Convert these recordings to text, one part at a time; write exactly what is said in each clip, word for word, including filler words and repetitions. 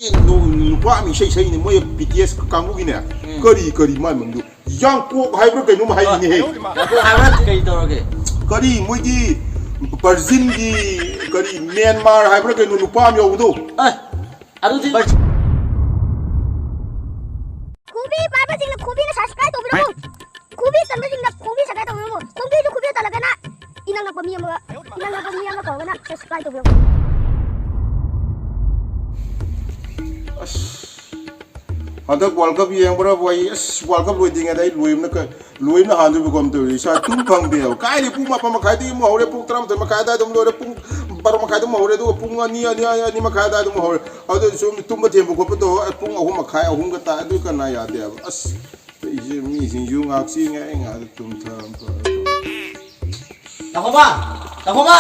ꯅꯨ- ꯅꯨꯄꯥ ꯑꯃ ꯏꯁꯩ ꯁꯛꯏꯅꯦ, ꯃꯣꯏ ꯕꯤ ꯇꯤ ꯑꯦꯁ ꯀꯥꯡꯕꯨꯒꯤꯅꯦ꯫ ꯎꯝ꯫ ꯀꯔꯤ, ꯀꯔꯤ, ꯃꯥꯏ ꯃꯃꯤꯡꯗꯨ? ꯌꯥꯡꯀꯣꯛ ꯍꯥꯏꯕ꯭ꯔꯥ ꯀꯩꯅꯣꯝ ꯍꯥꯏꯔꯤꯅꯦꯍꯦ꯫ ꯌꯥꯡꯀꯣꯛ ꯍꯥꯏꯕ꯭ꯔꯥ? ꯀꯩ ꯇꯧꯔꯒꯦ? ꯀꯔꯤ, ꯃꯣꯏꯒꯤ ꯕꯔꯖꯤꯟꯒꯤ, ꯀꯔꯤ, ꯃ꯭ꯌꯥꯟꯃꯥꯔ ꯍꯥꯏꯕ꯭ꯔꯥ ꯀꯩꯅꯣ, ꯅꯨꯄꯥ ꯑꯃ ꯌꯥꯎꯕꯗꯣ? ꯑꯦ, ꯑꯗꯨꯗꯤ ꯈꯨꯕꯤ ꯄꯥꯏꯕꯁꯤꯡꯅ ꯈꯨꯕꯤꯅ subscribe ꯇꯧꯕꯤꯔꯝꯃꯨ꯫ ꯈꯨꯕꯤ ꯇꯟꯕꯁꯤꯡꯅ ꯈꯨꯕꯤ subscribe ꯇꯧꯕꯤꯔꯝꯃꯨ꯫ ꯈꯣꯡꯕꯤꯁꯨ ꯈꯨꯕꯤ ꯇꯜꯂꯒꯅ ꯏꯅꯛ ꯅꯛꯄ ꯃꯤ ꯑꯃꯒ, ꯏꯅꯛ ꯅꯛꯄ ꯃꯤ ꯑꯃ ꯀꯧꯔꯒꯅ subscribe ꯇꯧꯕꯤꯔꯝꯃꯨ꯫ ꯑꯁ, ꯍꯟꯗꯛ World Cup ꯌꯦꯡꯕ꯭ꯔꯥꯕꯨ ꯑꯩ, ꯑꯁ, World Cup ꯂꯣꯏꯗ꯭ꯔꯤꯉꯩꯗ ꯑꯩ ꯂꯣꯏꯕꯅ ꯀ-, ꯂꯣꯏꯕꯅ ꯍꯥꯟꯗꯣꯏꯕ ꯀꯝ ꯇꯧꯔꯤ꯫ ꯏꯁꯥ ꯇꯨꯝ ꯐꯪꯗꯦꯕ꯫ ꯀꯥꯏꯗꯩ ꯄꯨꯡ ꯃꯥꯄꯟ ꯃꯈꯥꯏꯗꯒꯤ ꯑꯃꯨꯛ ꯍꯧꯔꯦ, ꯄꯨꯡ ꯇꯔꯥꯃꯥꯊꯣꯏ ꯃꯈꯥꯏ ꯑꯗꯨꯋꯥꯏꯗ ꯑꯃꯨꯛ ꯂꯣꯏꯔꯦ, ꯄꯨꯡ ꯕꯥꯔꯣ ꯃꯈꯥꯏꯗ ꯑꯃꯨꯛ ꯍꯧꯔꯦ, ꯑꯗꯨꯒ ꯄꯨꯡ ꯑꯅꯤ, ꯑꯅꯤ, ꯑꯅꯤ ꯃꯈꯥꯏ ꯑꯗꯨꯋꯥꯏꯗ ꯑꯃꯨꯛ ꯍꯧꯔꯦ꯫ ꯑꯗꯨ ꯁꯨꯝ ꯇꯨꯝꯕ ꯊꯦꯝꯕ ꯈꯣꯠꯄ ꯇꯧ, ꯑꯩ ꯄꯨꯡ ꯑꯍꯨꯝ ꯃꯈꯥꯏ, ꯑꯍꯨꯝꯒ ꯇꯥ-, ꯑꯗꯨ ꯀꯅꯥ ꯌꯥꯗꯦꯕ? ꯑꯁ, ꯑꯩꯁꯦ ꯃꯤꯁꯤꯡꯁꯨ ꯉꯥꯏꯍꯥꯛ ꯆꯦꯡꯉꯦ, ꯑꯩ ꯉꯥꯏꯍꯥꯛ ꯇꯨꯝꯊꯔ ꯐꯔꯦ꯫ ꯇꯥꯈꯣꯃꯥ! ꯇꯥꯈꯣꯃꯥ!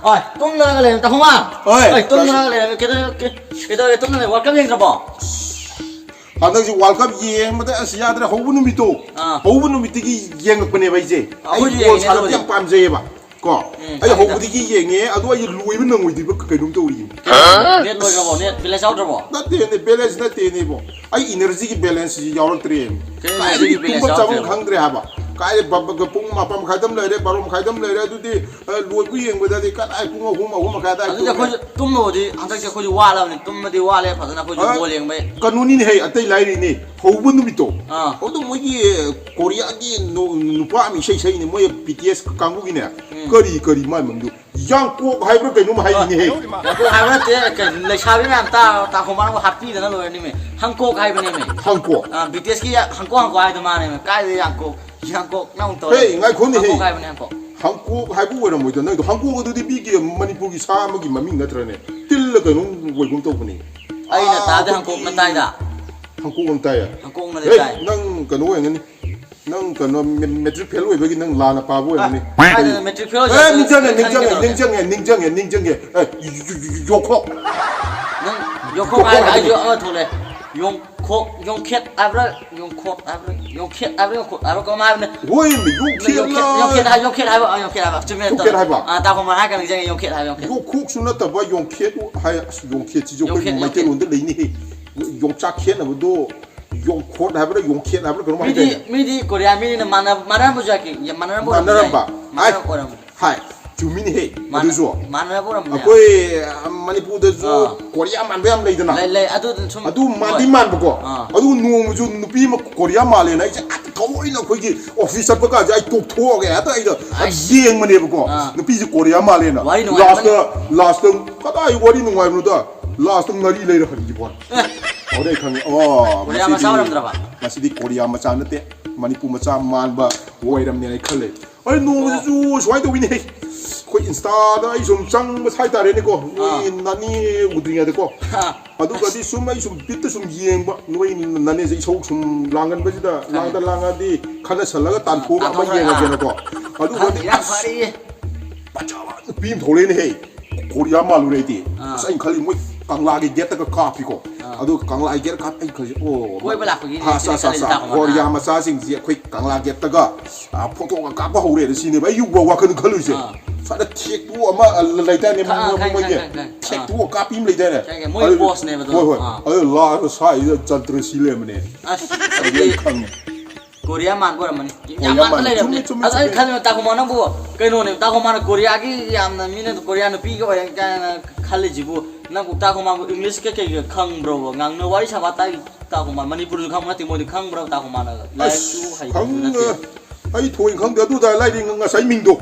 ꯍꯣꯏ, ꯇꯨꯝꯗꯅꯒ ꯂꯩꯔꯝꯃꯤ, ꯇꯥꯈꯣꯃꯥ! ꯍꯣꯏ, ꯍꯣꯏ, ꯇꯨꯝꯗꯅꯒ ꯂꯩꯔꯝꯃꯤ꯫ ꯀꯩꯗꯧ-, ꯀꯩ-, ꯀꯩꯗꯧꯔꯦ, ꯇꯨꯝꯗꯅ ꯂꯩ-, World Cup ꯌꯦꯡꯗ꯭ꯔꯕꯣ? ꯍꯟꯗꯛꯁꯤ World Cup ꯌꯦꯡꯕꯗ ꯑꯁ ꯌꯥꯗ꯭ꯔꯦ, ꯍꯧꯕ ꯅꯨꯃꯤꯠꯇꯣ, ꯑꯥ꯫ ꯍꯧꯕ ꯅꯨꯃꯤꯠꯇꯒꯤ ꯌꯦꯡꯉꯛꯄꯅꯦꯕ ꯑꯩꯁꯦ꯫ ꯑꯩ ꯑꯩꯈꯣꯏꯁꯨ ball ꯌꯦꯡꯉꯤꯅꯦ ꯁꯥꯟꯅꯕꯗꯤ ꯑꯗꯨꯕꯨꯗꯤ꯫ ꯌꯥꯝ ꯄꯥꯝꯖꯩꯌꯦꯕ꯫ ꯀꯣ, ꯎꯝ, ꯑꯩ ꯈꯪꯉꯦ, ꯍꯧꯕꯗꯒꯤ ꯌꯦꯡꯉꯦ, ꯑꯗꯣ ꯑꯩ ꯂꯣꯏꯕ ꯅꯪꯉꯣꯏꯗꯣꯏꯕ ꯀꯩꯅꯣꯝ ꯇꯧꯔꯤꯌꯦ꯫ ꯈꯪꯉꯦ꯫ Net ꯂꯣꯏꯈ꯭ꯔꯕꯣ? Net balance ꯌꯥꯎꯗ꯭ꯔꯕꯣ? ꯅꯠꯇꯦꯅꯦ, balance ꯅꯠꯇꯦꯅꯦꯕꯣ꯫ ꯑꯩ energy ꯒꯤ balance ꯁꯤ ꯌꯥꯎꯔꯛꯇ꯭ꯔꯦ꯫ ꯀꯩꯅꯣ energy ꯀꯥꯏꯗꯒꯤ ꯒꯤ balance ꯇꯨꯝꯕ ꯆꯥꯐꯝ ꯌꯥꯎꯗ꯭ꯔꯦꯕꯣ? ꯈꯪꯗ꯭ꯔꯦ ꯍꯥꯏꯕ꯫ ꯀꯥꯏꯗꯩ ꯕ-, ꯕ-, ꯄꯨꯡ ꯃꯥꯄꯟ ꯃꯈꯥꯏꯗ ꯑꯃ ꯂꯩꯔꯦ, ꯕꯥꯔꯣ ꯃꯈꯥꯏꯗ ꯑꯃ ꯂꯩꯔꯦ, ꯑꯗꯨꯗꯤ, ꯑ, ꯂꯣꯏꯕ ꯌꯦꯡꯕꯗꯗꯤ ꯀꯗꯥꯏ ꯄꯨꯡ ꯑꯍꯨꯝ, ꯑꯍꯨꯝ ꯃꯈꯥꯏ ꯑꯗꯥꯏ ꯑꯗꯨꯗꯤ ꯇꯨꯝꯃꯦ꯫ ꯑꯩꯈꯣꯏꯁꯨ ꯇꯨꯝꯕꯕꯨꯗꯤ ꯍꯟꯗꯛꯁꯦ ꯑꯩꯈꯣꯏꯁꯨ ꯋꯥꯠꯂꯕꯅꯤ, ꯇꯨꯝꯕꯗꯤ ꯋꯥꯠꯂꯦ ꯐꯖꯅ ꯑꯩꯈꯣꯏꯁꯨ ꯑ, ball ꯌꯦꯡꯕꯩ꯫ ꯀꯩꯅꯣꯅꯤꯅꯦꯍꯦ, ꯑꯇꯩ ꯂꯥꯏꯔꯤꯅꯦ꯫ ꯍꯧꯕ ꯅꯨꯃꯤꯠꯇꯣ꯫ ꯑꯥ꯫ ꯑꯗꯣ ꯃꯣꯏꯒꯤ ꯀꯣꯔꯤꯌꯥꯒꯤ ꯅꯨ-, ꯅꯨꯄꯥ ꯑꯃ ꯏꯁꯩ ꯁꯛꯏꯅꯦ, ꯃꯣꯏ ꯕꯤ ꯇꯤ ꯑꯦꯁ ꯀꯥꯡꯕꯨꯒꯤꯅꯦ꯫ ꯎꯝ꯫ ꯀꯔꯤ, ꯀꯔꯤ ꯃꯥꯏ ꯃꯃꯤꯡꯗꯨ? ꯌꯥꯡꯀꯣꯛ ꯍꯥꯏꯕ꯭ꯔꯥ ꯀꯩꯅꯣꯝ ꯍꯥꯏꯔꯤꯅꯦꯍꯦ꯫ ꯌꯥꯡꯀꯣꯛ ꯍꯥꯏꯕ ꯅꯠꯇꯦ, ꯀꯩ, ꯂꯩꯁꯥꯕꯤ ꯃꯌꯥꯝ ꯇꯥ-, ꯇꯥꯈꯣ ꯃꯥꯅ ꯍꯥꯞꯄꯤꯗꯅ ꯂꯣꯏꯔꯅꯤꯃꯦ꯫ ꯍꯪꯀꯣꯛ ꯍꯥꯏꯕꯅꯦꯃꯦ꯫ ꯍꯪꯀꯣꯛ? ꯑꯥ, ꯕꯤ ꯇꯤ ꯑꯦꯁ ꯀꯤ ꯍꯪꯀꯣꯛ ꯍꯪꯀꯣꯛ ꯍꯥꯏꯗꯣ ꯃꯥꯅꯦꯃꯦ꯫ ꯀꯥꯏꯗꯩ ꯌꯥꯡꯀꯣꯛ? ꯌꯥꯡꯀꯣꯛ ꯅꯪ ꯇꯧꯔꯦ꯫ ꯍꯦ, ꯉꯥꯏꯈꯣꯅꯦꯍꯦ꯫ ꯍꯪꯀꯣꯛ ꯍꯥꯏꯕꯅꯦ, ꯍꯪꯀꯣꯛ꯫ ꯍꯪꯀꯣꯛ ꯍꯥꯏꯕ ꯑꯣꯏꯔꯝꯃꯣꯏꯗ ꯅꯪꯗꯣ꯫ ꯍꯪꯀꯣꯛ ꯑꯗꯨꯗꯤ ꯃꯤꯒꯤ ꯃꯅꯤꯄꯨꯔꯒꯤ ꯁꯥ ꯑꯃꯒꯤ ꯃꯃꯤꯡ ꯅꯠꯇ꯭ꯔꯅꯦ? ꯇꯤꯜꯂ ꯀꯩꯅꯣꯝ ꯑꯣꯏꯒꯨꯝ ꯇꯧꯕꯅꯦ꯫ ꯑꯩꯅ ꯑꯥ, ꯇꯥꯗꯦ, ꯑꯩꯈꯣꯏꯒꯤ ꯍꯪꯀꯣꯛꯅ ꯇꯥꯏꯗ꯫ ꯍꯪꯀꯣꯛꯅ ꯇꯥꯏꯌꯦ? ꯍꯪꯀꯣꯛꯅꯗꯤ ꯍꯦ, ꯇꯥꯏ꯫ ꯅꯪ ꯀꯩꯅꯣ ꯑꯣꯏꯔꯝꯒꯅꯤ꯫ ꯅꯪ ꯀꯩꯅꯣ ꯃꯦ-, matric fail ꯑꯣꯏꯕꯒꯤ ꯅꯪ ꯂꯥꯟꯅ ꯄꯥꯕ ꯑꯣꯏꯔꯝꯒꯅꯤ꯫ ꯑ, ꯀꯥꯏꯗꯩꯅꯣ matric fail ꯑꯦ, ꯑꯣꯏꯗꯣꯏꯅꯣ? ꯅꯤꯡꯁꯤꯡꯉꯦ, ꯅꯤꯡꯁꯤꯡꯉꯦ, ꯈꯪꯉꯦ ꯀꯩꯗꯧꯔꯒꯦ? ꯅꯤꯡꯁꯤꯡꯉꯦ, ꯅꯤꯡꯁꯤꯡꯉꯦ, ꯅꯤꯡꯁꯤꯡꯉꯦ꯫ ꯑꯦ, ꯌꯨ-, ꯌꯨ-, ꯌꯨ-, ꯌꯣꯈꯣꯛ꯫ ꯅꯪ ꯌꯣꯈꯣꯛ ꯌꯣꯈꯣꯛ ꯍꯥꯏꯔꯒ ꯍꯥꯏꯕꯅꯤ꯫ ꯑꯩꯁꯨ ꯑꯃ ꯊꯣꯛꯂꯛꯑꯦ꯫ ꯌꯣꯡ-, ꯈꯣꯛ ꯌꯣꯡꯈꯦꯠ ꯍꯥꯏꯕ꯭ꯔꯥ? ꯌꯣꯡꯈꯣꯠ ꯍꯥꯏꯕ꯭ꯔꯥ? ꯌꯣꯡꯈꯦꯠ ꯍꯥꯏꯕ꯭ꯔꯥ? ꯌꯣꯡꯈꯣꯠ ꯍꯥꯏꯕ꯭ꯔꯥ? ꯀꯃꯥꯏ ꯍꯥꯏꯕꯅꯦ? ꯍꯣꯏꯃꯤ, ꯌꯣꯡꯈꯦꯠ ꯌꯣꯡꯈꯦꯠ ꯌꯣꯡꯈꯦꯠ ꯍꯥꯏ- ꯌꯣꯡꯈꯦꯠ ꯍꯥꯏꯕ ꯑ, ꯌꯣꯡꯈꯦꯠ ꯍꯥꯏꯕ ꯆꯨꯝꯃꯦ꯫ ꯌꯣꯡꯈꯦꯠ ꯍꯥꯏꯕ? ꯑ, ꯇꯥ ꯈꯣꯃꯥꯅ ꯍꯥꯏꯔ ꯀꯥꯟꯗ ꯅꯤꯡꯁꯤꯡꯉꯦ, ꯌꯣꯡꯈꯦꯠ ꯍꯥꯏꯕ, ꯌꯣꯡꯈꯦꯠ꯫ ꯌꯣꯡꯈꯣꯛꯁꯨ ꯅꯠꯇꯕ ꯌꯣꯡꯈꯦꯠ ꯍꯥꯏ꯫ ꯑꯁ, ꯌꯣꯡꯈꯦꯠꯁꯤꯁꯨ ꯑꯩꯈꯣꯏ ꯌꯣꯡꯈꯦꯠ, ꯌꯣꯡꯈꯦꯠ꯫ ꯃꯩꯇꯩꯂꯣꯟꯗ ꯂꯩꯅꯤꯍꯦ꯫ ꯌꯣꯡꯆꯥꯛ ꯈꯦꯠꯅꯕꯗꯣ ꯌꯣꯡꯈꯣꯠ ꯍꯥꯏꯕ꯭ꯔꯥ, ꯌꯣꯡꯈꯦꯠ ꯍꯥꯏꯕ꯭ꯔꯥ, ꯀꯩꯅꯣꯝ ꯃꯤꯗꯤ ꯍꯥꯏꯗꯥꯏꯅꯦ? ꯃꯤꯗꯤ ꯀꯣꯔꯤꯌꯥ ꯃꯤꯅꯤꯅ ꯃꯥꯟꯅ- ꯃꯥꯟꯅꯔꯝꯕꯁꯨ ꯌꯥꯏ꯫ ꯌꯥ- ꯃꯥꯟꯅꯔꯝꯕ ꯑꯣꯏꯔꯝꯕꯁꯨ ꯃꯥꯟꯅꯔꯝꯕ꯫ ꯌꯥꯏ꯫ ꯃꯥꯟꯅꯔꯝꯕ ꯑꯥꯏ, ꯑꯣꯏꯔꯝꯕꯁꯨ ꯍꯥꯏ, ꯆꯨꯝꯃꯤꯅꯦꯍꯦ꯫ ꯃꯥꯟꯅ- ꯑꯗꯨꯁꯨ ꯃꯥꯟꯅꯔꯝꯕ ꯑꯣꯏꯔꯝꯕꯁꯨ ꯌꯥꯏ꯫ ꯑꯩꯈꯣꯏ ꯃꯅꯤꯄꯨꯔꯗꯁꯨ ꯑꯥ꯫ ꯀꯣꯔꯤꯌꯥ ꯃꯥꯟꯕ ꯌꯥꯝ ꯂꯩꯗꯅ꯫ ꯂꯩ ꯂꯩ ꯑꯗꯨ ꯁꯨꯝ ꯑꯗꯨ ꯃꯥꯟꯗꯤ ꯍꯣꯏ꯫ ꯃꯥꯟꯕꯀꯣ꯫ ꯑꯥ꯫ ꯑꯗꯨ ꯅꯣꯡꯃꯁꯨ ꯅꯨꯄꯤ ꯑꯃ ꯀꯣꯔꯤꯌꯥ ꯃꯥꯜꯂꯦꯅ ꯑꯩꯁꯦ ꯑꯁ ꯊꯑꯣꯏꯅ ꯑꯩꯈꯣꯏꯒꯤ ꯑꯣꯐꯤꯁ ꯆꯠꯄ ꯀꯥꯟꯁꯦ ꯑꯩ ꯇꯣꯛꯊꯣꯛꯑꯒꯦ ꯍꯦꯛꯇ ꯑꯩꯗꯣ ꯑꯩꯁ꯫ ꯌꯦꯡꯕꯅꯦꯕꯀꯣ꯫ ꯑꯥ꯫ ꯅꯨꯄꯤꯁꯦ ꯀꯣꯔꯤꯌꯥ ꯃꯥꯜꯂꯦꯅ꯫ ꯋꯥꯔꯤ ꯅꯨꯡꯉꯥꯏꯕꯅꯤ꯫ ꯂꯥꯁꯇ ꯂꯥꯁꯇ ꯀꯗꯥꯏ ꯋꯥꯔꯤ ꯅꯨꯡꯉꯥꯏꯕꯅꯣꯗ? ꯂꯥꯁꯇ ꯉꯥꯔꯤ ꯂꯩꯔ ꯍꯟꯈꯤꯕ ꯋꯥꯅꯤ꯫ ꯑꯦ꯫ ꯑꯗꯩ ꯈꯪꯉꯦ, ꯑꯣ, ꯀꯣꯔꯤꯌꯥ ꯃꯁꯤꯗꯤ- ꯃꯆꯥ ꯑꯣꯏꯔꯝꯗ꯭ꯔꯕ? ꯃꯁꯤꯗꯤ ꯀꯣꯔꯤꯌꯥ ꯃꯆꯥ ꯅꯠꯇꯦ, ꯃꯅꯤꯄꯨꯔ ꯃꯆꯥ ꯃꯥꯟꯕ ꯑꯣꯏꯔꯝꯅꯦꯅ ꯑꯩ ꯈꯜꯂꯦ꯫ ꯑꯩ ꯅꯣꯡꯃꯗꯁꯨ ꯁꯨꯃꯥꯏꯅ ꯇꯧꯋꯤꯅꯦ꯫ ꯑꯩꯈꯣꯏ ꯏꯟꯁꯇꯥꯗ ꯑꯩ ꯁꯨꯝ ꯆꯪꯕ ꯍꯥꯏꯇꯥꯔꯦꯅꯦꯀꯣ, ꯅꯣꯏ ꯑꯥ꯫ ꯅꯥꯅꯤ ꯎꯗ꯭ꯔꯤꯉꯩꯗꯀꯣ꯫ ꯑꯥ꯫ ꯑꯗꯨꯒꯗꯤ ꯁꯨꯝ ꯑꯩ ꯁꯨꯝ ꯕꯤꯠꯇ ꯁꯨꯝ ꯌꯦꯡꯕ, ꯅꯣꯏ ꯅꯥꯅꯤꯁꯦ ꯏꯁꯧ ꯁꯨꯝ ꯂꯥꯡꯒꯟꯕꯁꯤꯗ, ꯂꯥꯡꯗ ꯂꯥꯡꯉꯗꯤ ꯈꯠꯅꯁꯜꯂꯒ ꯇꯥꯟꯊꯣꯛꯑꯒ ꯑꯃ ꯇꯥꯟꯊꯣꯛꯈ꯭ꯔꯦ꯫ ꯌꯦꯡꯉꯒꯦꯅꯀꯣ꯫ ꯑꯗꯨꯒꯗꯤ ꯈꯪꯗꯦ, ꯌꯥꯝ ꯑꯁ, ꯐꯔꯦꯌꯦ꯫ ꯐꯖꯕ ꯅꯨꯄꯤ ꯑꯃ ꯊꯣꯛꯂꯛꯑꯦꯅꯦꯍꯦ꯫ ꯀꯣꯔꯤꯌꯥ ꯃꯥꯜꯂꯨꯔꯦ ꯑꯩꯗꯤ꯫ ꯑꯥ꯫ ꯑꯁ, ꯑꯩꯅ ꯈꯜꯂꯤ ꯃꯣꯏ ꯀꯪꯂꯥꯒꯤ ꯒꯦꯠꯇꯒ ꯀꯥꯞꯄꯤꯀꯣ꯫ ꯑꯥ꯫ ꯑꯗꯨꯒ ꯀꯪꯂꯥꯒꯤ ꯒꯦꯠ ꯀꯥꯞ ꯑꯩꯅ ꯈꯜꯂꯤ, ꯑꯣ, ꯀꯣꯏꯕ ꯂꯥꯛꯄꯒꯤꯅꯦ ꯑꯥ, ꯁꯤꯗ ꯑꯥ, ꯑꯥ, ꯈꯜꯂꯤꯁꯦ ꯇꯥꯃꯣꯅ꯫ ꯀꯣꯔꯤꯌꯥ ꯃꯆꯥꯁꯤꯡꯁꯦ ꯑꯩꯈꯣꯏ ꯀꯪꯂꯥ ꯒꯦꯠꯇꯒ, ꯑꯥ, ꯐꯣꯇꯣꯒ ꯀꯥꯞꯄ ꯍꯧꯔꯦꯅ ꯁꯤꯅꯦꯕ ꯑꯩꯒꯤ ꯋꯥ-, ꯋꯥꯈꯜ ꯈꯜꯂꯤꯁꯦ꯫ ꯑꯥ꯫ ꯁꯨꯃꯥꯏꯅ ꯊꯦꯛꯇꯣꯛ ꯑꯃ, ꯑꯥ, ꯂꯩꯗꯥꯏꯅꯦ, ꯑꯥ, ꯃꯣꯏ-, ꯈꯪꯉꯦ, ꯃꯣꯏꯒꯤ ꯈꯪꯉꯦ, ꯈꯪꯉꯦ꯫ ꯊꯦꯛꯇꯣꯛꯑ ꯀꯥꯞꯄꯤ ꯑꯃ ꯂꯩꯗꯥꯏꯅꯦ? ꯈꯪꯉꯦ, ꯃꯣꯏꯒꯤ ꯑꯗꯨ-, ꯄꯣꯁꯅꯦꯕ ꯑꯗꯣ꯫ ꯍꯣꯏ, ꯍꯣꯏ꯫ ꯑꯥ꯫ ꯑꯗꯨ ꯂꯥꯁꯇ ꯁꯥꯏꯁꯤꯗ ꯖꯟꯇ꯭ꯔ ꯁꯤ ꯂꯩꯔꯝꯕꯅꯦ꯫ ꯑꯁ, ꯑꯗꯨꯗꯤ ꯑꯗꯨꯗꯤ ꯑꯩ ꯈꯪꯉꯦ꯫ ꯀꯣꯔꯤꯌꯥ ꯃꯥꯟꯕ ꯑꯣꯏꯔꯝꯃꯅꯤ꯫ ꯌꯥꯝ ꯀꯣꯔꯤꯌꯥ ꯃꯥꯟꯕ ꯃꯥꯟꯕ꯫ ꯂꯩꯔꯝꯅꯦ꯫ ꯆꯨꯝꯃꯦ, ꯆꯨꯝꯃꯦ, ꯑꯗꯣ ꯑꯩꯅ ꯆꯨꯝꯃꯦ꯫ ꯈꯜꯂꯤꯕ ꯇꯥꯀꯨꯃꯥꯅꯕꯨ ꯀꯩꯅꯣꯅꯦ, ꯇꯥꯀꯨꯃꯥꯅ ꯀꯣꯔꯤꯌꯥꯒꯤ ꯌꯥꯝꯅ ꯃꯤꯅ ꯀꯣꯔꯤꯌꯥ ꯅꯨꯄꯤꯒ ꯑꯣꯏꯔꯦ ꯀꯥꯏꯅ ꯈꯜꯂꯤꯁꯤꯕꯨ, ꯅꯪꯕꯨ ꯇꯥꯀꯨꯃꯥꯕꯨ ꯏꯪꯂꯤꯁꯀ ꯀꯩꯒ ꯈꯪꯕ꯭ꯔꯣꯕ? ꯉꯥꯡꯅ ꯋꯥꯔꯤ ꯁꯥꯕ ꯇꯥꯏ ꯇꯥꯀꯨꯃꯥ꯫ ꯃꯅꯤꯄꯨꯔꯁꯨ ꯈꯪꯕ ꯅꯠꯇꯦ, ꯃꯣꯏꯗꯤ ꯈꯪꯕ꯭ꯔꯕ ꯇꯥꯀꯨꯃꯥꯅ? ꯂꯥꯏꯔꯤꯛꯁꯨ ꯑꯁ, ꯍꯩꯕꯁꯨ ꯅꯠꯇꯦ꯫ ꯈꯪ-, ꯑꯩ ꯊꯣꯏꯅ ꯈꯪꯗꯦ꯫ ꯑꯗꯨꯗ ꯂꯥꯏꯔꯤ ꯉꯁꯥꯏ ꯃꯤꯡꯗꯣ,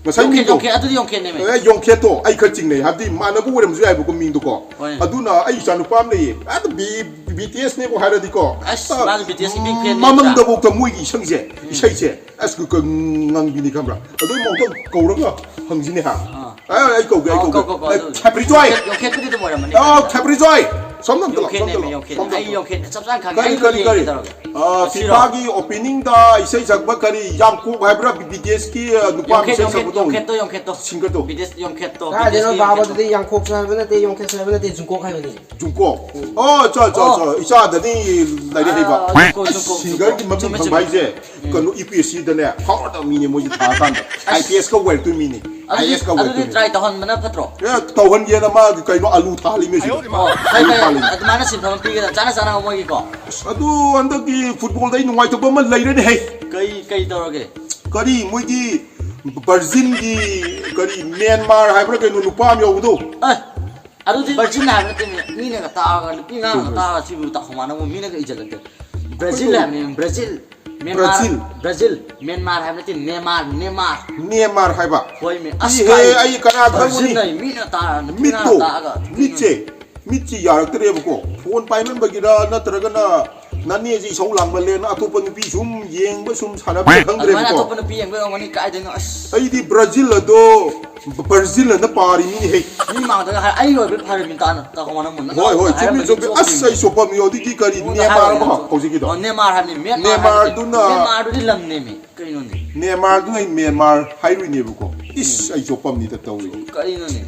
ꯉꯁꯥꯏ ꯌꯣꯡꯈꯦꯠ, ꯃꯤꯡꯗꯣ꯫ ꯌꯣꯡꯈꯦꯠ, ꯑꯗꯨꯗꯤ ꯌꯣꯡꯈꯦꯠꯅꯦꯃꯦ꯫ ꯑꯦ, ꯌꯣꯡꯈꯦꯠꯇꯣ ꯑꯩ ꯈꯔ ꯆꯤꯡꯅꯩ꯫ ꯍꯥꯏꯕꯗꯤ ꯃꯥꯟꯅꯕ ꯑꯣꯏꯔꯝꯕꯁꯨ ꯌꯥꯏꯕꯀꯣ ꯃꯤꯡꯗꯣꯀꯣ꯫ ꯍꯣꯏ꯫ ꯑꯗꯨꯅ ꯑꯩ ꯏꯆꯥ ꯅꯨꯄꯥ ꯑꯃ ꯂꯩꯌꯦ꯫ ꯑꯗꯨ ꯕꯤ-, ꯕꯤ ꯇꯤ ꯑꯦꯁꯅꯦꯕꯨ ꯍꯥꯏꯔꯗꯤꯀꯣ꯫ ꯑꯁ, ꯑ, ꯃꯥꯁꯨ ꯕꯤ ꯇꯤ ꯑꯦꯁꯀꯤ big fan ꯅꯦꯕ꯫ ꯃꯃꯪꯗꯐꯥꯎꯗ ꯃꯣꯏꯒꯤ ꯏꯁꯩꯁꯦ, ꯏꯁꯩꯁꯦ꯫ ꯑꯁ, ꯀ-, ꯀ-, ꯉꯪꯕꯤꯅꯤ ꯈꯪꯕ꯭ꯔꯥ? ꯑꯗꯨ ꯃꯉꯣꯟꯗ ꯀꯧꯔꯒ ꯍꯪꯁꯤꯅꯦ ꯍꯥ꯫ ꯑꯥ꯫ ꯑ, ꯑꯩ ꯀꯧꯒꯦ, ꯑꯩ ꯑꯣ, ꯀꯧꯒꯦ꯫ ꯀꯧ, ꯀꯧ, ꯀꯧ, ꯑꯦ, ꯑꯗꯨ꯫ ꯈꯦꯄ꯭ꯔꯤꯖꯣꯏ꯫ ꯌꯣꯡꯈꯦꯠꯄꯨꯗꯤ ꯑꯗꯨꯝ ꯑꯣꯏꯔꯝꯃꯅꯤ꯫ ꯑ, ꯈꯦꯄ꯭ꯔꯤꯖꯣꯏ꯫ ꯁꯝꯅ ꯑꯝꯇ ꯂꯥꯎ, ꯁꯝꯅ ꯌꯣꯡꯈꯦꯠꯅꯦꯃꯤ, ꯂꯥꯎ, ꯌꯣꯡꯈꯦꯠ꯫ ꯁꯝꯅ ꯑꯩ ꯑꯝꯇ ꯂꯥꯎ꯫ ꯌꯣꯡꯈꯦꯠꯅꯦ꯫ ꯆꯞ ꯆꯥꯅ ꯈꯪꯉꯦ꯫ ꯀꯔꯤ, ꯑꯩ ꯀꯔꯤ, ꯌꯣꯡꯈꯦꯠ ꯀꯔꯤ? ꯀꯩꯗꯧꯔꯒꯦ? ꯑ, ꯑꯁꯤꯔꯣ? ꯐꯤꯐꯥꯒꯤ openingꯗ ꯏꯁꯩ ꯁꯛꯄ ꯀꯔꯤ, ꯌꯥꯡꯀꯣꯛ ꯍꯥꯏꯕ꯭ꯔꯥ, ꯕꯤ ꯇꯤ ꯑꯦꯁꯀꯤ, ꯑ, ꯅꯨꯄꯥ ꯑꯃ ꯌꯣꯡꯈꯦꯠ, ꯏꯁꯩ ꯌꯣꯡꯈꯦꯠ, ꯁꯛꯄꯗꯣ? ꯌꯣꯡꯈꯦꯠꯇꯣ, ꯌꯣꯡꯈꯦꯠꯇꯣ꯫ Singerꯗꯣ? ꯕꯤ ꯇꯤ ꯑꯦꯁ ꯌꯣꯡꯈꯦꯠꯇꯣ, ꯀꯥꯏꯗꯩꯅꯣ ꯕꯤ ꯇꯤ ꯑꯦꯁꯀꯤ ꯕꯥꯕ? ꯌꯣꯡꯈꯦꯠꯇꯣ꯫ ꯑꯗꯨꯗꯤ ꯌꯥꯡꯀꯣꯛꯁꯨ ꯍꯥꯏꯕ ꯅꯠꯇꯦ, ꯌꯣꯡꯈꯦꯠꯁꯨ ꯍꯥꯏꯕ ꯅꯠꯇꯦ, ꯖꯨꯡꯀꯣꯛ ꯍꯥꯏꯕꯅꯤ꯫ ꯖꯨꯡꯀꯣꯛ꯫ ꯎꯝ꯫ ꯑꯣ, ꯑꯠꯆꯥ, ꯑꯠꯆꯥ, ꯑꯣ꯫ ꯑꯠꯆꯥ꯫ ꯏꯆꯥꯗꯗꯤ ꯂꯥꯏꯔꯤꯛ ꯍꯩꯕ꯫ ꯑꯥ, ꯖꯨꯡꯀꯣꯛ, ꯖꯨꯡꯀꯣꯛ, ꯕꯤ ꯇꯤ ꯑꯦꯁꯀꯤ꯫ Singerꯒꯤ ꯃꯃꯤꯡ ꯆꯨꯝꯃꯦ, ꯈꯪꯕ ꯆꯨꯝꯃꯦ꯫ ꯍꯥꯏꯁꯦ, ꯎꯝ꯫ ꯀꯩꯅꯣ, ꯌꯨ ꯄꯤ ꯑꯦꯁ ꯁꯤꯗꯅꯦ ꯐꯥꯎꯔꯗꯕ ꯃꯤꯅꯦ ꯃꯣꯏꯁꯦ ꯊꯥꯔꯀꯥꯟꯗ꯫ ꯑꯁ, ꯑꯥꯏ ꯄꯤ ꯑꯦꯁꯀ ꯑꯣꯏꯔꯛꯇꯣꯏ ꯃꯤꯅꯦ꯫ ꯑꯗꯨꯗꯤ, ꯑꯥꯏ ꯑꯦꯁꯀ ꯑꯗꯨꯗꯤ ꯑꯣꯏꯔꯛꯇꯣꯏ ꯃꯤ꯫ Try ꯇꯧꯍꯟꯕꯅ ꯐꯠꯇ꯭ꯔꯣ? ꯑꯦ, ꯇꯧꯍꯟꯒꯦꯅ ꯃꯥꯒꯤ ꯀꯩꯅꯣ ꯑꯂꯨ ꯊꯥꯜꯂꯤ ꯃꯤꯁꯦ꯫ ꯑꯣ, ꯐꯩ, ꯑꯂꯨ ꯐꯩ꯫ ꯊꯥꯜꯂꯤ ꯃꯤ꯫ ꯑꯗꯨꯃꯥꯏꯅ ꯁꯤꯟꯐꯝ ꯑꯃ ꯄꯤꯒꯗꯕ, ꯆꯥꯅ ꯆꯥꯅꯕ ꯃꯣꯏꯒꯤꯀꯣ꯫ ꯑꯁ, ꯑꯗꯨ ꯍꯟꯗꯛꯀꯤ ꯐꯨꯠꯕꯣꯜꯗ ꯑꯩ ꯅꯨꯡꯉꯥꯏꯇꯕ ꯑꯃ ꯂꯩꯔꯦꯅꯦ ꯍꯦ꯫ ꯀꯩ, ꯀꯩ ꯇꯧꯔꯒꯦ? ꯀꯔꯤ ꯃꯣꯏꯒꯤ ꯕ꯭ꯔꯥꯖꯤꯜꯒꯤ ꯀꯔꯤ ꯃ꯭ꯌꯥꯟꯃꯥꯔ ꯍꯥꯏꯕ꯭ꯔꯥ ꯀꯩꯅꯣ ꯅꯨꯄꯥ ꯑꯃ ꯌꯥꯎꯕꯗꯣ? ꯑꯦ, ꯑꯗꯨꯗꯤ ꯕ꯭ꯔꯥꯖꯤꯜ ꯍꯥꯏꯕ ꯅꯠꯇꯦꯅꯦ꯫ ꯃꯤꯅꯒ ꯇꯥꯛꯑꯒ, ꯅꯨꯄꯤ ꯑꯉꯥꯡꯅꯒ ꯎꯝ꯫ ꯇꯥꯛꯑꯒ ꯁꯤꯕꯨ ꯇꯥꯈꯣꯡ ꯃꯥꯟꯅꯕ ꯃꯤꯅꯒ ꯏꯖꯜꯂꯛꯇꯦ꯫ ꯕ꯭ꯔꯥꯖꯤꯜ ꯀꯩꯅꯣ? ꯍꯥꯏꯕꯅꯦ, Brazil. Myanmar, Brazil. Brazil. Myanmar ꯍꯥꯏꯕ ꯅꯠꯇꯦ, ꯅꯦꯃꯥꯔ, ꯅꯦꯃꯥꯔ꯫ ꯅꯦꯃꯥꯔ ꯍꯥꯏꯕ? ꯍꯣꯏꯃꯤ꯫ ꯑꯁ, ꯏꯍꯦ, ꯀꯥꯏ ꯑꯩ ꯀꯅꯥ ꯈꯪꯕꯅꯤ? ꯕ꯭ꯔꯥꯖꯤꯜ ꯍꯥꯏ, ꯃꯤꯅ ꯇꯥ-, ꯅꯨꯄꯤ ꯃꯤꯠꯇꯣ, ꯑꯉꯥꯡꯅ ꯇꯥꯛꯑꯒ ꯃꯤꯠꯁꯦ, ꯃꯤꯠꯁꯦ ꯌꯥꯔꯛꯇ꯭ꯔꯦꯕꯀꯣ꯫ ꯐꯣꯟ ꯄꯥꯏꯃꯟꯕꯒꯤꯔ ꯅꯠꯇ꯭ꯔꯒꯅ ꯅꯅꯦꯁꯦ ꯏꯁꯧ ꯂꯥꯡꯃꯜꯂꯦꯅ ꯑꯇꯣꯞꯄ ꯅꯨꯄꯤ ꯁꯨꯝ ꯌꯦꯡꯕ ꯁꯨꯝ ꯑꯗꯨꯃꯥꯏꯅ ꯁꯥꯟꯅꯕ ꯈꯪꯗ꯭ꯔꯦꯕꯀꯣ꯫ ꯑꯇꯣꯞꯄ ꯅꯨꯄꯤ ꯌꯦꯡꯕꯩ ꯑꯣꯏꯔꯝꯒꯅꯤ, ꯀꯥꯏꯗꯩꯅꯣ, ꯑꯁ꯫ ꯑꯩꯗꯤ ꯕ꯭ꯔꯥꯖꯤꯜ ꯑꯗꯣ, ꯕ꯭ꯔꯥꯖꯤꯜ ꯑꯅ ꯄꯥꯔꯤ ꯃꯤꯅꯦꯍꯦ꯫ ꯃꯤ ꯃꯥꯡꯗꯒ ꯍꯥꯏ, ꯑꯩ ꯑꯣꯏꯕ ꯐꯔꯦ ꯃꯤ ꯇꯥꯅ, ꯇꯥꯈꯣꯡ ꯃꯥꯟꯅꯕ ꯃꯨꯟꯅ ꯍꯣꯏ, ꯍꯣꯏ, ꯆꯨꯝꯃꯤ, ꯍꯥꯏꯔꯝꯃꯗꯤ ꯆꯨꯝꯃꯤ꯫ ꯆꯣꯞꯄꯤꯅꯤ꯫ ꯑꯁ, ꯑꯩ ꯆꯣꯞꯄꯝꯃꯤ꯫ ꯑꯗꯨꯗꯤ ꯀꯔꯤ ꯑꯩꯉꯣꯟꯗ ꯅꯦꯃꯥꯔ ꯍꯥꯏꯔꯝꯃꯗꯤ ꯑꯃ ꯆꯣꯞꯄꯤ-, ꯍꯧꯖꯤꯛꯀꯤꯗꯣ? ꯑꯣ, ꯅꯦꯃꯥꯔ ꯍꯥꯏꯕꯅꯤ, ꯃ꯭ꯌꯥꯟꯃꯥꯔ ꯍꯥꯏꯕ ꯅꯠꯇꯦ꯫ ꯅꯦꯃꯥꯔꯗꯨꯅ ꯅꯦꯃꯥꯔꯗꯨꯗꯤ ꯂꯝꯅꯦꯃꯤ꯫ ꯀꯩꯅꯣꯅꯦ? ꯅꯦꯃꯥꯔꯗꯨꯅ ꯑꯩ ꯃ꯭ꯌꯥꯟꯃꯥꯔ ꯍꯥꯏꯔꯨꯏꯅꯦꯕꯀꯣ꯫ ꯏꯁ, ꯎꯝ꯫ ꯑꯩ ꯆꯣꯞꯄꯝꯅꯤꯗ ꯇꯧꯔꯤ꯫ ꯀꯔꯤꯅꯣꯅꯦ?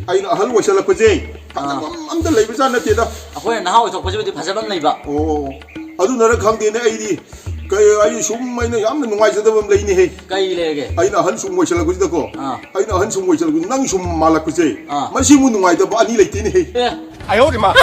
ꯑꯩꯅ ꯑꯍꯜ ꯑꯣꯏꯁꯜꯂꯛꯄꯁꯦ, ꯊꯥꯖꯕ ꯑꯥ꯫ ꯑꯝꯇ ꯂꯩꯕꯖꯥꯠ ꯅꯠꯇꯦꯗ꯫ ꯑꯩꯈꯣꯏꯅ ꯅꯍꯥ ꯑꯣꯏꯊꯣꯛꯄꯁꯤꯕꯨꯗꯤ ꯐꯖꯕ ꯑꯃ ꯂꯩꯕ꯫ ꯑꯣ, ꯑꯗꯨꯅꯔ ꯈꯪꯗꯦꯅꯦ, ꯑꯩꯗꯤ ꯀꯩ, ꯑꯩ ꯁꯨꯝ ꯑꯩꯅ ꯌꯥꯝꯅ ꯅꯨꯡꯉꯥꯏꯖꯗꯕ ꯑꯃ ꯂꯩꯅꯦꯍꯦ꯫ ꯀꯩ ꯂꯩꯔꯒꯦ? ꯑꯩꯅ ꯑꯍꯟ ꯁꯨꯝ ꯑꯣꯏꯁꯜꯂꯛꯄꯁꯤꯗꯀꯣ, ꯑꯥ꯫ ꯑꯩꯅ ꯑꯍꯟ ꯁꯨꯝ ꯑꯣꯏꯁꯜꯂꯛꯄꯁꯤ, ꯅꯪ ꯁꯨꯝ ꯃꯥꯜꯂꯛꯄꯁꯦ, ꯑꯥ꯫ ꯃꯁꯤꯃꯨꯛ ꯅꯨꯡꯉꯥꯏꯇꯕ ꯑꯅꯤ ꯂꯩꯇꯦꯅꯦꯍꯦ꯫ ꯑꯦ꯫ ꯑꯌꯣ ꯃꯥ꯫